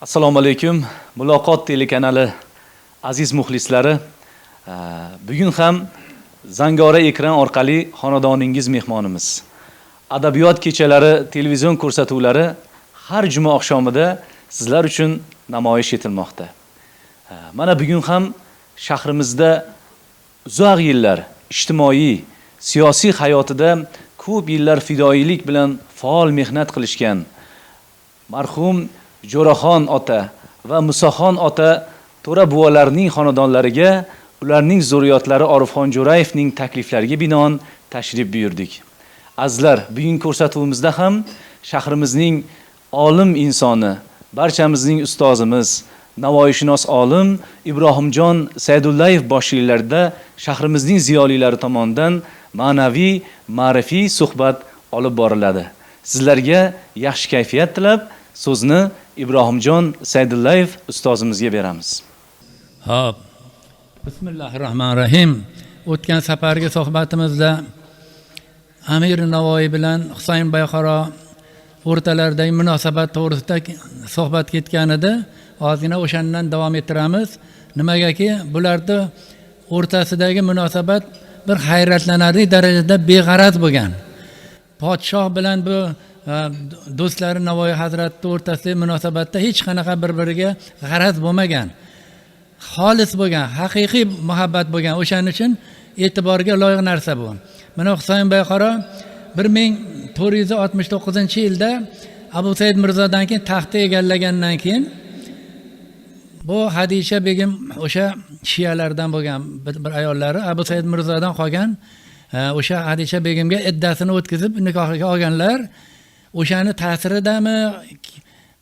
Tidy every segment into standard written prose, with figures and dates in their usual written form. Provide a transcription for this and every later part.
Assalomu alaykum. Muloqot telekanali aziz muxlislari. Bugun ham zangora ekran orqali xonadoningiz mehmonimiz. Adabiyot kechalari televizion ko'rsatuvlari har juma oqshomida sizlar uchun namoyish etilmoqda. Mana bugun ham shahrimizda uzoq yillar ijtimoiy, siyosiy hayotida ko'p yillar fidoyilik bilan faol mehnat qilishgan marhum Jo'raxon ota va Musaxon ota to'ra buvalarning xonadonlariga ularning zurriyotlari Orifxon Jo'rayevning takliflariga binoan tashrif buyurdik. Azizlar, bugun ko'rsatuvimizda ham shahrimizning olim insoni, barchamizning ustozimiz, navoiyshunos olim Ibrohimjon Saydullayev boshchiliklarida shahrimizning ziyolilari tomonidan ma'naviy, ma'rifiy suhbat olib boriladi. Sizlarga yaxshi kayfiyat tilab, so'zni Ibrohimjon Saydullayev ustozimizga beramiz. Hop. Bismillahirrohmanirrohim. O'tgan safargi suhbatimizda Amir Navoiy bilan Husayn Bayqaro o'rtalaridagi munosabat to'g'risida suhbat ketgan edi. Ozgina o'shandan davom ettiramiz. Nimagaki, bularni o'rtasidagi munosabat bir hayratlanarli darajada beg'araz bo'lgan. Podshoh bilan bu do'stlari Navoiy hazratning o'rtasidagi munosabatda hech qanaqa bir-biriga g'araz bo'lmagan. Xolis bo'lgan, haqiqiy muhabbat bo'lgan. O'shaning uchun e'tiborga loyiq narsa bu. Mana Husayn Bayqaro 1469-yilda Abu Said Mirzodan keyin taxtni egallagandan keyin bu Hadisha begim o'sha shialardan bo'lgan bir ayollari Abu Said Mirzodan qolgan o'sha Hadisha begimga iddasini o'tkazib nikohiga olganlar. O'shani ta'siridami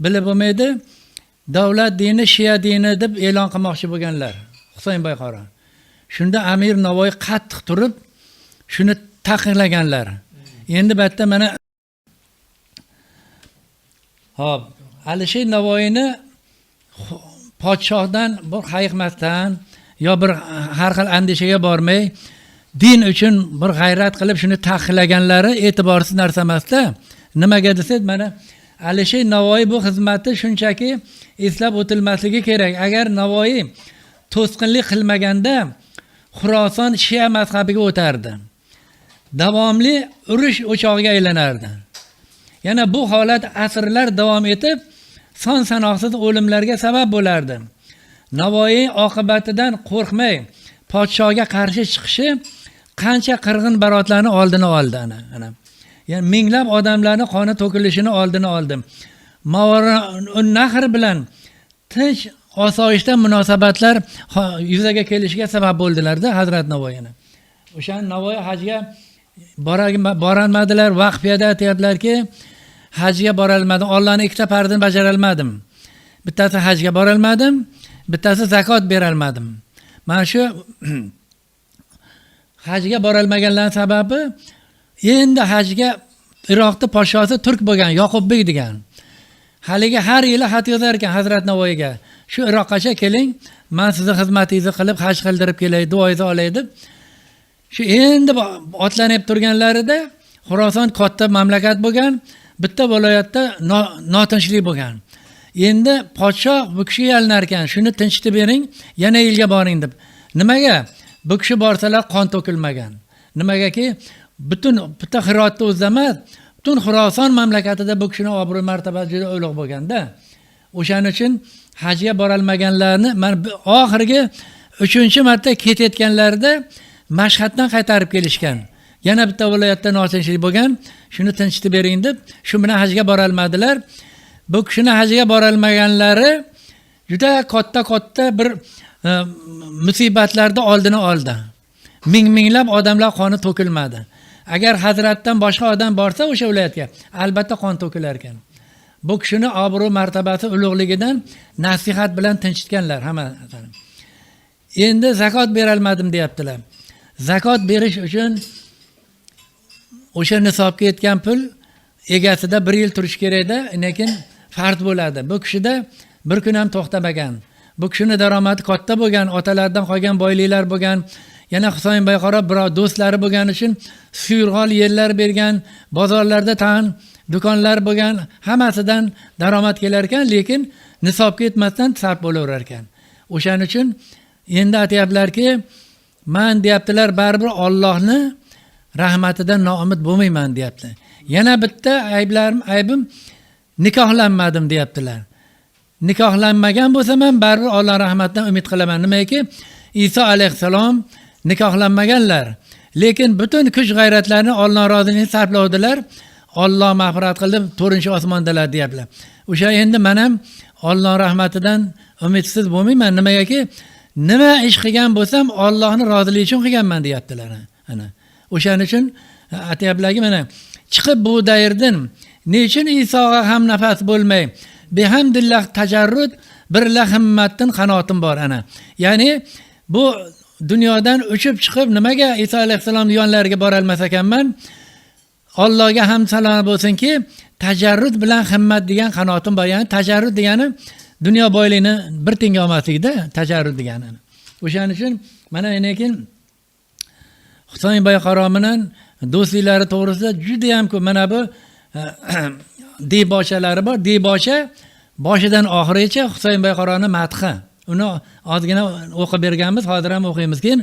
bilib bo'lmaydi. Davlat dini shia dini deb e'lon qilmoqchi bo'lganlar Husayn Bayqaro. Shunda Amir Navoiy qattiq turib shuni taqiqlaganlar. Endi bu yerda mana hop, Alisher Navoiyni podshohdan bir hayiqmasdan yo bir har xil andishaga bormay din uchun bir g'ayrat qilib shuni taqiqlaganlari e'tiborsiz narsa emasda. Nimaga desak, mana Alisher Navoiy bu xizmati shunchaki eslab o'tilmasligi kerak. Agar Navoiy to'sqinlik qilmaganda Xuroson shia mazhabiga o'tardi. Davomli urush o'chog'iga aylanardi. Yana bu holat asrlar davom etib, son sanoqsiz o'limlarga sabab bo'lardi. Navoiy oqibatidan qo'rqmay podshohga qarshi chiqishi qancha qirg'in barotlarni oldini oldi ana. Ana. Ya'ni minglab odamlarning qoni to'kilishini oldini oldi. Nahr bilan tinch osoyishta munosabatlar yuzaga kelishiga sabab bo'ldilarda Hazrat Navoiyni. O'sha Navoiy hajga borolmadilar, vaqfiyada aytyaptilarki, hajga borolmadim, Allohning ikkita farzini bajarolmadim. Bittasi hajga borolmadim, bittasi zakot berolmadim. Mana shu hajga borolmaganlarning sababi endi hajga Iroqda podshosi turk bo'lgan Yoqubbek degan. Haligi har yili xat yozar ekan Hazrat Navoiyga. Shu Iroqqacha keling, men sizni xizmatingizni qilib haj qildirib kelay, duoingizni olay deb. Shu endi otlanib turganlarida Xuroson katta mamlakat bo'lgan, bitta viloyatda notinchlik bo'lgan. Endi podshoh bu kishiga yalinar ekan, shuni tinchitib bering, yana yilga boring deb. Nimaga? Bu kishi borsalar qon to'kilmagan. Nimagaki, butun bitta Hirotda o'zida emas, butun Xuroson mamlakatida bu kishining obro' martabasi juda ulug' bo'lganda. O'shaning uchun hajga borolmaganlarni mana oxirgi 3-marta ketayotganlarida Mashhaddan qaytarib kelishgan. Yana bitta viloyatda notinchlik bo'lgan, shuni tinchitib bering deb, shu bilan hajga borolmadilar. Bu kishini hajga borolmaganlari juda katta-katta bir musibatlarni oldini oldi. Ming minglab odamlar qoni to'kilmadi. Agar hazratdan boshqa odam borsa o'sha viloyatga, albatta qon to'kilar ekan. Bu kishini obro' martabasi ulug'ligidan nasihat bilan tinchitganlar hammasini. Endi zakot berolmadim deyaptilar. Zakot berish uchun o'sha nisobga yetgan pul egasida 1 yil turish kerakda, lekin farz bo'ladi. Bu kishida bir kun ham to'xtamagan. Bu kishini daromadi katta bo'lgan, otalaridan qolgan boyliklar bo'lgan. Yana Husayn Bayqaro biror do'stlari bo'lgani uchun suyurg'ol yerlar bergan, bozorlarda tan do'konlar bo'lgan, hammasidan daromad kelar ekan, lekin Nisobga yetmasdan sarf bo'laverar ekan. O'shaning uchun endi aytyaptilarki, man deyaptilar, baribir Allohni rahmatidan noumid bo'lmayman deyapti. Yana bitta aybim nikohlanmadim deyaptilar. Nikohlanmagan bo'lsam ham baribir Alloh rahmatidan umid qilaman. Nimaki, Iso alayhissalom nikohlanmaganlar, lekin butun kuch g'ayratlarini Alloh roziligini sarflavdilar. Alloh mag'firat qildi, 4-osmondalar deyaptilar. O'sha endi men ham Alloh rahmatidan umidsiz bo'lmayman. Nimagaki, nima ish qilgan bo'lsam Allohning roziligi uchun qilganman deyaptilar. Ana o'shaning uchun aytyaptilarki, mana chiqib bu dayrdan nechun Isoga ham nafas bo'lmay, bihamdillah tajarrud birla himmatdan qanotim bor ana. Ya'ni bu dunyodan uchib chiqib nimaga Iso alayhissalom yonlariga bora olmas ekanman? Allohga ham salom bo'lsinki, tajarrud bilan himmat degan qanotim bor. Ya'ni tajarrud degani dunyo boyligini bir tenga olmaslikda tajarrud degani. O'shaning uchun mana lekin Husayn Boyqaro bilan do'stliklari to'g'risida juda ham ko'p mana bu debochalari bor. Debocha boshidan oxirigacha Husayn Boyqaroni madhi. Uni ozgina o'qib berganmiz, hozir ham o'qiymiz. Keyin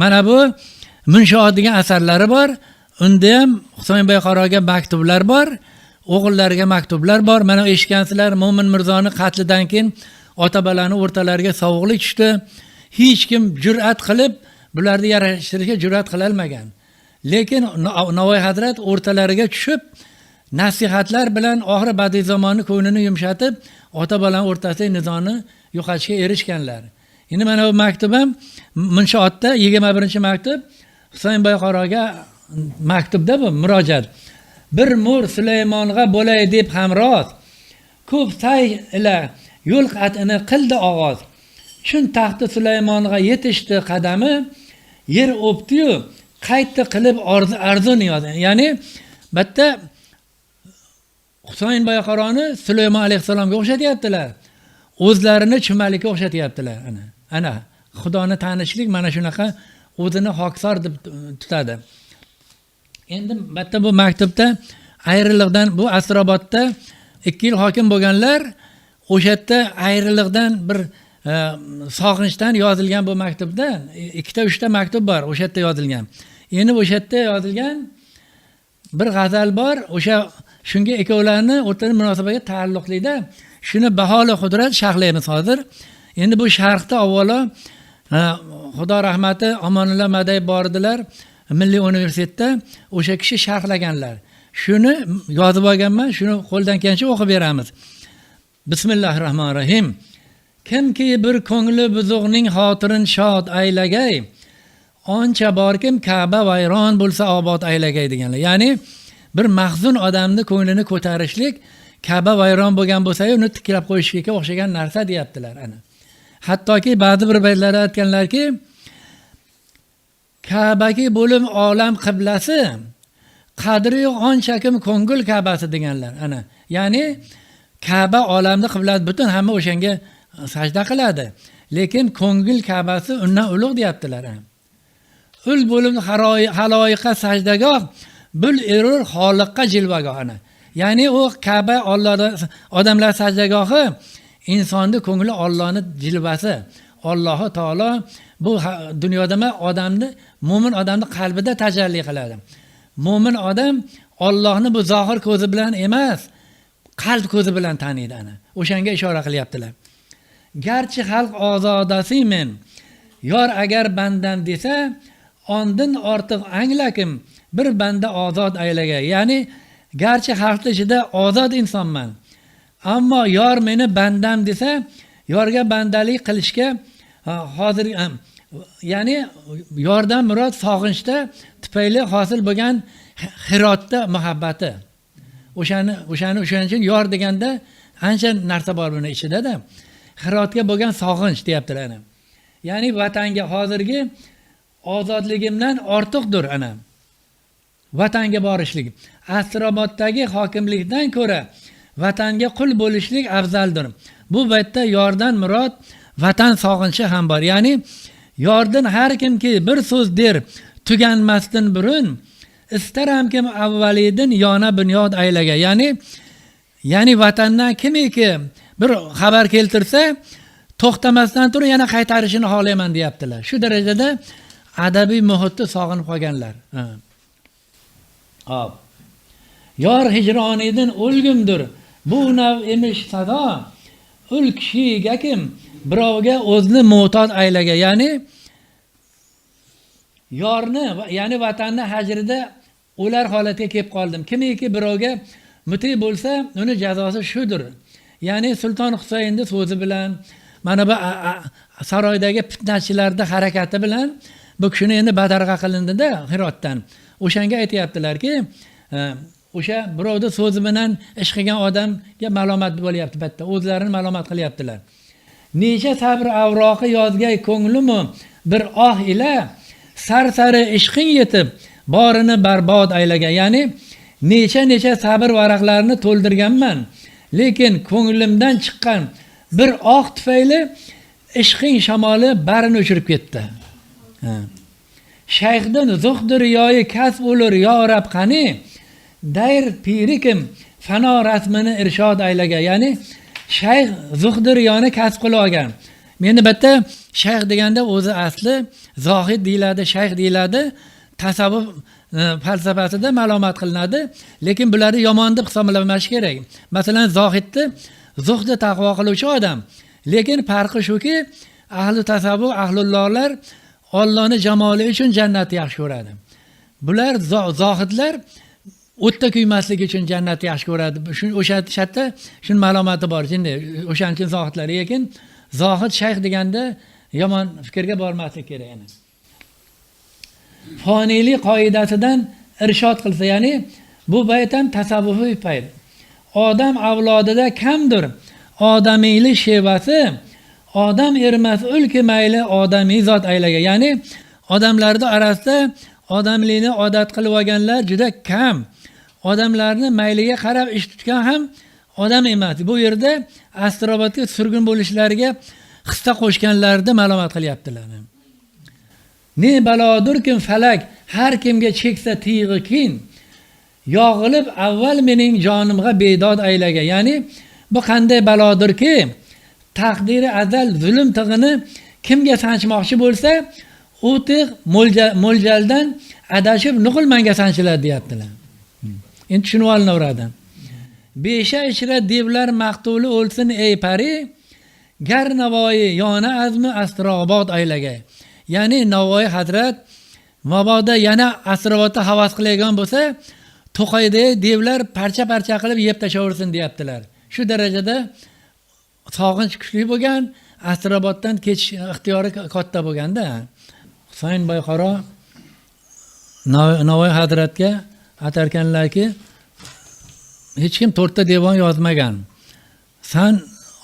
mana bu Munshoat degan asarlari bor. Unda ham Husayn Boyqaroga maktublar bor, o'g'illariga maktublar bor. Mana eshitgansizlar, Mo'min Mirzoni qatlidan keyin ota bolani o'rtalariga sovuqlik tushdi. Hech kim jur'at qilib bularni yarashtirishga jur'at qila olmagan. Lekin Navoiy hazrat o'rtalariga tushib nasihatlar bilan oxiri Badiizzamonni ko'nglini yumshatib, ota bolani o'rtasidagi nizoni yo'qotishga erishganlar. Endi mana bu maktub ham Munshoatda 21-maktub Husayn Boyqaroga maktubda bu murojaat. Bir mo'r Sulaymonga bo'lay deb hamroz, ko'p say ila yo'l qat'ini qildi og'oz. Chun taxti Sulaymonga yetishdi qadami, yer o'pdi-yu qaytdi qilib arzu niyoz. Ya'ni bitta Husayn Boyqaroni Sulaymon alayhissalomga o'xshatyaptilar. O'zlarini chumalikka o'xshatyaptilar. Ana, ana Xudoni tanishlik mana shunaqa o'zini hoksor deb tutadi. Endi bitta bu maktubda ayriliqdan, bu Astrobodda 2 yil hokim bo'lganlar, o'sha yerda ayriliqdan bir sog'inchdan yozilgan bu maktubda 2ta 3ta maktub bor o'sha yerda yozilgan. Endi o'sha yerda yozilgan bir g'azal bor, o'sha shunga ikkovlarini o'rtada munosabatga taalluqlida. Shuni baholi qudrat sharhlaymiz hozir. Endi bu sharhda avvalo Xudo rahmati Omonullo Madayev bordilar Milliy universitetda, o'sha kishi sharhlaganlar. Shuni yozib olganman, shuni qo'ldan kelgancha o'qib beramiz. Bismillahirrohmanirrohim. Kimki bir ko'ngli buzuqning xotirin shod aylagay, oncha borkim Ka'ba vayron bo'lsa obod aylagay deganlar. Ya'ni bir mahzun odamni ko'nglini ko'tarishlik Ka'ba vayron bo'lgan bo'lsa-yu uni tiklab qo'yishga o'xshagan narsa deyaptilar ana. Hattoki ba'zi bir baytlarda aytganlarki, Ka'baki bo'lim olam qiblasi, qadri yo'q onchakim ko'ngil Ka'basi deganlar ana. Ya'ni Ka'ba olamni qiblasi, butun hamma o'shanga sajda qiladi. Lekin ko'ngil Ka'basi undan ulug' deyaptilar. Ul bo'lim haloyiqqa sajdagoh, bul erur xoliqqa jilvagoh ana. Ya'ni u Ka'ba Allohning odamlar sajdagohi, insonni ko'ngli Allohning jilvasi. Alloh taolo bu dunyoda nima odamni, mo'min odamni qalbida tajalli qiladi. Mo'min odam Allohni bu zohir ko'zi bilan emas, qalb ko'zi bilan taniydi ana. O'shanga ishora qilyaptilar. Garchi xalq ozodasimen, yor agar bandam desa, ondin ortiq anglakim bir banda ozod aylagay. Ya'ni garchi xalqning ichida ozod insonman, ammo yor meni bandam desa, yorga bandalik qilishga hozir, ya'ni yordan murod sog'inchda tufayli hosil bo'lgan Hirotda muhabbati. O'shani o'shaning uchun yor deganda ancha narsa bor buni ichida-da. Hirotga bo'lgan sog'inch deyaptilar ana. Ya'ni vatanga hozirgi ozodligimdan ortiqdir ana. Vatanga borishlik. Astroboddagi hokimlikdan ko'ra vatanga qul bo'lishlik afzaldir. Bu baytda yordan murod vatan sog'inchi ham bor. Ya'ni yordan har kimki bir so'z der tuganmasdan burun istaram kim avvalidin yona bunyod aylaga. Ya'ni vatandan kimiki Bir xabar keltirsa, to'xtamasdan turib yana qaytarishini xohlayman deyaptilar. Shu darajada adabiy muhitni sog'inib qolganlar. Hop. Yor hijronidan o'lgimdir. Bu nav emish sado. Ul kishiga kim birovga o'zini mu'tod aylaga, ya'ni yorni, ya'ni vatanni hajrida o'lar holatga kelib qoldim. Kimiki birovga muti bo'lsa, uni jazosi shudir. Ya'ni Sulton Husaynning so'zi bilan, mana bu saroydagi fitnachilarning harakati bilan bu kishini endi badarg'a qilindi-da Hirotdan. O'shanga aytayaptilarki, o'sha birovning so'zi bilan ish qilgan odamga ma'lumot bo'lyapti, bitta o'zlarini ma'lumot qilyaptilar. Necha sabr avroqi yozgay ko'nglimu bir oh ila sar-sari ishqing yetib borini barbod aylagan. Ya'ni necha-necha sabr varaqlarini to'ldirganman, lekin ko'nglimdan chiqqan bir oh tufayli ishqing shamoli barini o'chirib ketdi. Shayxdan zuhdir yoyi kasb o'lir yo rab qani dayr piri kim fano rasmini irshod aylagan. Ya'ni shayx zuhdir yoni kasb qilib olgan. Meni bitta shayx deganda o'zi asli zohid deyiladi, shayx deyiladi, tasavvuf falsafasida ma'lumot qilinadi, lekin bularni yomon deb hisoblamash kerak. Masalan, zohidni zuhdi taqvo qiluvchi odam, lekin farqi shuki, ahli tasavvuf, ahlullohlar Allohning jamoli uchun jannatni yaxshi ko'radi. Bular zohidlar o'tda kuymaslik uchun jannatni yaxshi ko'radi. Shu o'sha shatda shuni ma'lumoti bor. Shunday, o'shaning uchun zohidlar. Lekin zohid shayx deganda yomon fikrga bormaslik kerak yana. Foniylik qoidasidan irshod qilsa, ya'ni bu bayt ham tasavvufiy bayt. Odam avlodida kamdir odamiylik shevasi, odam ermas ulki mayli odamiy zot aylaga. Ya'ni odamlarning orasida odamlikni odat qilib olganlar juda kam. Odamlarni mayliga qarab ish tutgan ham odam emas. Bu yerda Astrobodga surgun bo'lishlariga hissa qo'shganlarni ma'lumot qilyaptilar. Ne balodurkim falak har kimga cheksa tig'i kin, yog'ilib avval mening jonimga bedod aylaga. Ya'ni bu qanday balodurki, taqdiri azal zulm tig'ini kimga sanchmoqchi bo'lsa, u tig' mo'ljaldan adashib nuqul manga sanchiladi deyaptilar. Endi tushunib olinaveradi. Besha ichra devlar maqtuli o'lsin ey pari, gar Navoiy yona azmi Astrobod aylagay. Ya'ni Navoiy hazrat mabodo yana Astrobodda havas qiladigan bo'lsa, to'qaydagi devlar parcha-parcha qilib yeb tashaversin deyaptilar. Shu darajada sog'inch kuchli bo'lgan, Astroboddan ketish ixtiyori katta bo'lganda. Husayn Boyqaro Navoiy hazratga aytarkanlarki, hech kim 4 ta devon yozmagan. San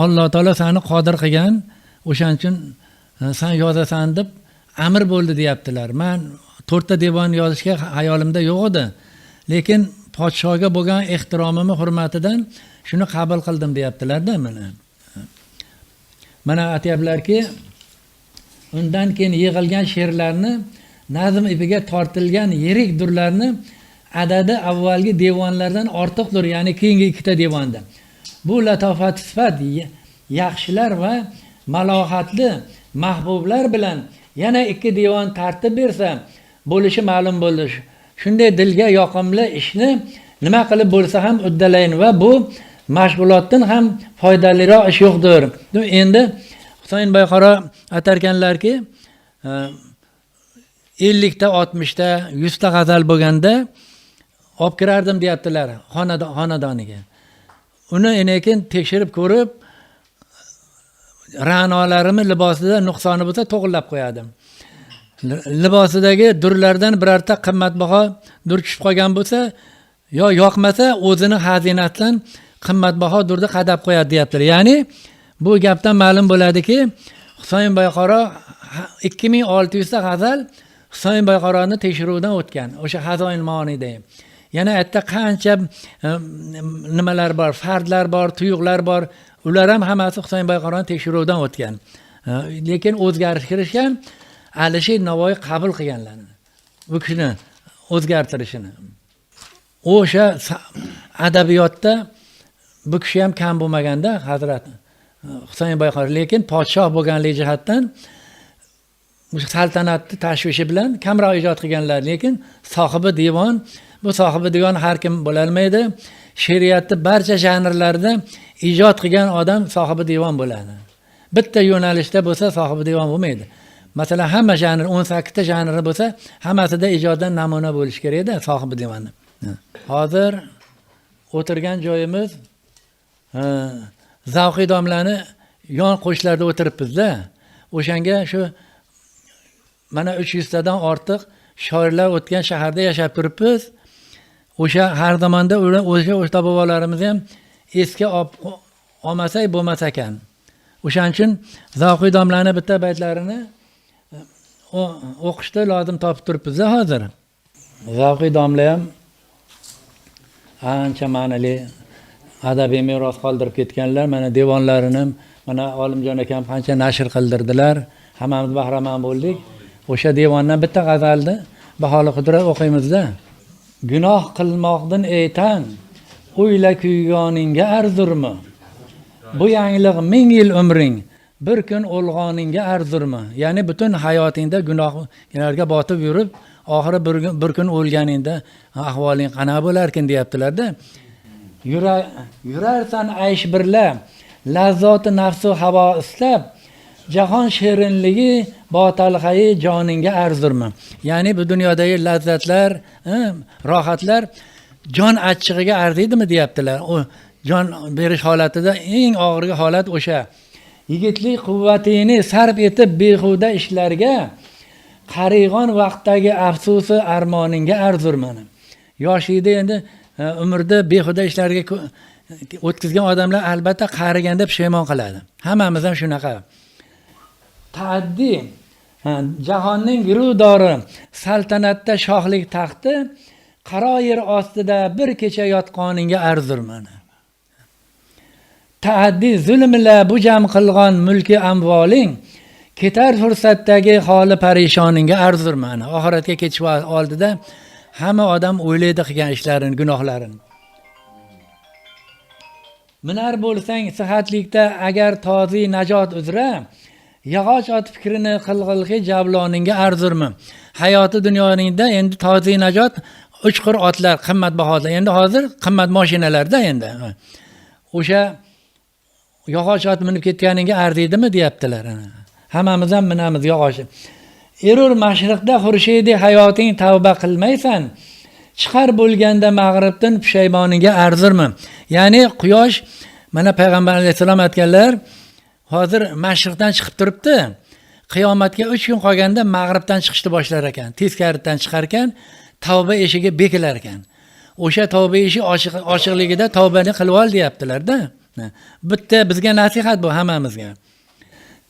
Alloh taolo seni qodir qilgan, o'shaning uchun san yozasan deb amr bo'ldi deyaptilar. Men 4 ta devon yozishga hayolimda yo'q edi. Lekin podshoga bo'lgan ehtiromimni hurmatidan shuni qabul qildim deyaptilar-da mana. Mana aytayaptilarki, undan keyin yig'ilgan she'rlarni nazm ipiga tortilgan yirik durlarni adadi avvalgi devonlardan ortiqdir, ya'ni keyingi 2 ta devonda. Bu latofat sifat yaxshilar va malohatli mahbublar bilan yana 2 devon tartib bersa bo'lishi ma'lum bo'ldi. Shunday dilga yoqimli ishni nima qilib bo'lsa ham uddalayin va bu mashg'ulotdan ham foydaliroq ish yo'qdir. Endi Husayn Boyqaro aytarkanlarki, 50 ta, 60 ta, 100 ta g'azal bo'lganda olib kirardim deyaptilar xonadoniga. Uni keyin tekshirib ko'rib, ra'nolarimni libosida nuqsoni bo'lsa to'g'rilab qo'yadim. Libosidagi durlardan birorta qimmatbaho dur tushib qolgan bo'lsa, yo yoqmasa o'zini xazinasidan qimmatbaho durni qadab qo'yadi deyaptilar. Ya'ni bu gapdan ma'lum bo'ladiki, Husayn Boyqaro 2600 ta g'azal Husayn Boyqaroni tekshiruvdan o'tgan. O'sha Xazoin Maonida. Yana aytda qancha nimalar bor, fardlar bor, tuyuqlar bor, ular ham hammasi Husayn Boyqaroni tekshiruvdan o'tgan. Lekin o'zgarish kirishgan, Alisher Navoiy qabul qilganlarni. Bu kishini o'zgartirishini. O'sha adabiyotda Bu kishi ham kam bo'lmaganda Hazrat Husayn Boyqaro, lekin podshoh bo'lganligi jihatdan saltanatni tashvishi bilan kamroq ijod qilganlar, lekin sohibi devon, bu sohibi devon har kim bo'la olmaydi. She'riyatni barcha janrlarida ijod qilgan odam sohibi devon bo'ladi. Bitta yo'nalishda bo'lsa sohibi devon bo'lmaydi. Masalan, hamma janr 18 ta janri bo'lsa, hammasida ijoddan namuna bo'lish kerakda sohibi devonni. Hozir o'tirgan joyimiz Zavqiy domlani yon qo'shlarida o'tiribmiz-da. O'shanga shu mana 300 tadan ortiq shoirlar o'tgan shaharda yashab turibmiz. O'sha har zamonda o'sha ota bobolarimiz ham esga olmasak bo'lmas ekan. O'shaning uchun Zavqiy domlani bitta baytlarini o'qishda lozim topib turibmiz hozir. Zavqiy domla ham ancha ma'nili adabiy meros qoldirib ketganlar. Mana devonlarini mana Olimjon akam qancha nashr qildirdilar. Hammamiz bahramand bo'ldik. O'sha devondan bitta g'azalni baholi qudrat o'qiymizda. Gunoh qilmoqdan eytan, o'yla kuygoningga arzurmi? Bu yangliq 1000 yil umring, bir kun o'lg'oningga arzurmi? Ya'ni butun hayotingda gunohlarga botib yurib, oxiri bir kun o'lganingda ahvoling qanaqa bo'larkin deyaptilar-da. Yurarsan aysh birla, lazzoti nafsu havo istab, jahon shirinligi botalxayi joningga arzurmi? Ya'ni bu dunyodagi lazzatlar, rohatlar jon achchig'iga arziydimi deyaptilar. U jon berish holatida eng og'irgi holat o'sha. Yigitlik quvvatini sarf etib behuda ishlarga, qarig'on vaqtdagi afsusi armoningga arzurmani. Yoshlikda endi umrda behuda ishlarga o'tkazgan odamlar albatta qariganda pushaymon qiladi. Hammamiz ham shunaqa. Ta'addi, jahonning giruvdori, saltanatda shohlik taxti, qaro yer ostida bir kecha yotqoningga arzurmani. Ta'addi zulm ila bu jam qilgan mulki amvoling, ketar fursatdagi holi parishoningga arzurmani. Oxiratga ketish oldida hamma odam o'ylaydi qilgan ishlarini, gunohlarini. Minar bo'lsang sihatlikda agar tozi najot uzra, yog'och ot fikrini qilg'ilqi javloningga arzurmi? Hayoti dunyoningda endi tozi najot uchqur otlar, qimmatbaho otlar. Endi hozir qimmat mashinalarda endi. O'sha yog'och ot minib ketganingga arziydimi deyaptilar. Hammamiz ham minamiz yog'och. Erur mashriqda xurshidi hayoting tavba qilmaysan, chiqar bo'lganda mag'ribdan pushaymoningga arzirmi? Ya'ni quyosh, mana payg'ambar alayhissalom aytganlar, hozir mashriqdan chiqib turibdi. Qiyomatga 3 kun qolganda mag'ribdan chiqishni boshlar ekan, teskaridan chiqar ekan, tavba eshigi bekilar ekan. O'sha tavba eshigi ochiqligida tavbani qilib ol deyaptilar-da. Bitta bizga nasihat bu hammamizga.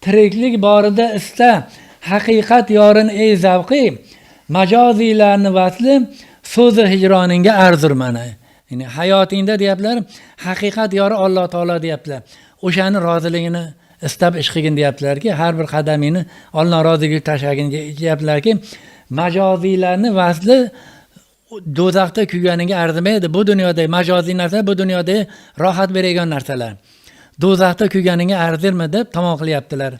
Tiriklik borida ista haqiqat yorin ey zavqi, majoziylarni vasli so'zi hijroningga arzur mana. Ya'ni hayotingda deyaptilar, haqiqat yori Alloh taolo deyaptilar. O'shani roziligini istab ish qilgin deyaptilarki, har bir qadamingni Alloh roziligiga tashlagin deyaptilarki, majoziylarni vasli do'zaxda kuyganiga arzimaydi. Bu dunyoda majoziy narsa, bu dunyoda rohat beradigan narsalar. Do'zaxda kuyganiga arzirmi deb tamom qilyaptilar.